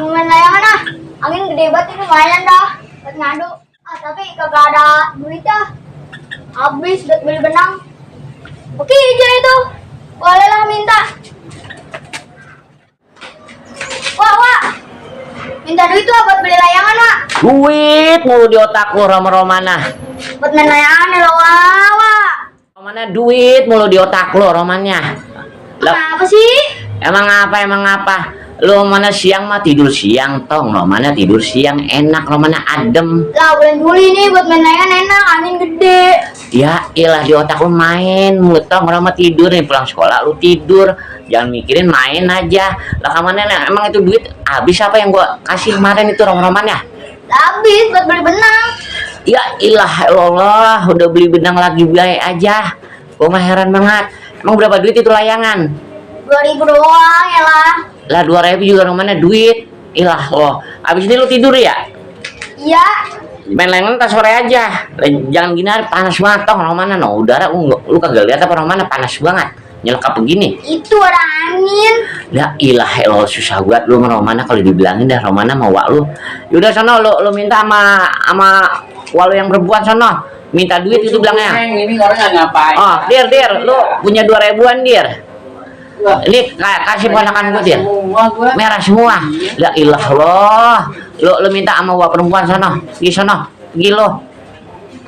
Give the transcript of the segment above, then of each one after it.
Mau main layangan ah. Angin gede banget ini lumayan dah. Buat ngadu. Tapi kagak ada duit dah. Habis buat beli benang. Oke aja itu. Bolehlah minta. Wah. Minta duit lah buat beli layangan, Wak. Duit mulu di otak lu, Romana. Buat main layangan ya lo, Wak. Romana, duit mulu di otak lu, Romannya. Apa sih? Emang apa? Lu mana siang mah tidur siang tong, Romana tidur siang enak, Romana adem. Lah bulan Juli nih buat main layangan enak, angin gede. Ya ilah di otak lu main mutong, Roma tidur nih pulang sekolah lu tidur, jangan mikirin main aja. Lah kemana emang itu duit habis apa yang gua kasih kemarin itu Roman ya? Habis buat beli benang. Ya ilah Allah, udah beli benang lagi biaya aja. Gua mah heran banget. Emang berapa duit itu layangan? 2.000 doang ya lah. Lah 2.000 juga Romana duit. Ilah loh. Habis ini lu tidur ya? Iya. Main layangan ntar sore aja. Jangan gini hari panas banget toh Romana. No udara lu kagak lihat apa Romana panas banget. Nyelekap begini. Itu ada angin. Ya ilah lo susah banget lu Romana kalau dibilangin dah Romana mau wak lu. Yaudah sono lu minta sama walu yang perempuan sono. Minta duit itu bilangnya. Ini orangnya ngapain? Oh, dir, lu punya 2.000-an, dir. Ini kasih ponakan gue, dir. Merah semua. La ilah loh. Lu minta sama wak perempuan sono. Pergi sono. Pergi lo.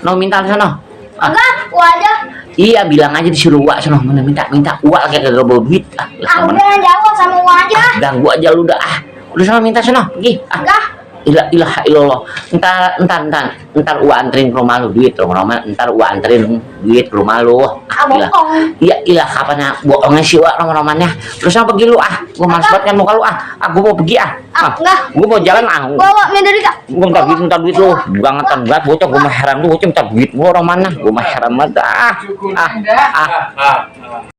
No minta sono. Enggak, gua aja. Iya, bilang aja disuruh wak sono. Minta wak kayak kagak bawa duit. Udah jawab sama gua aja. Ganggu aja lu dah. Udah sono minta sono. Pergi. Enggak. Ilah ilallah. Ntar gua anterin ke rumah lu duit loh, ntar gua anterin duit ke rumah lu. Bohong. Iya kapan bohongnya sih wak romannya. Terus sama pergi lu gua males banget kan muka lu gua mau pergi enggak. Gua mau jalan Bawa minta duit. Gua minta duit lu. Bangetan banget bocah, gua mah heran lu bocah minta duit gua romannya. Gua mah heran banget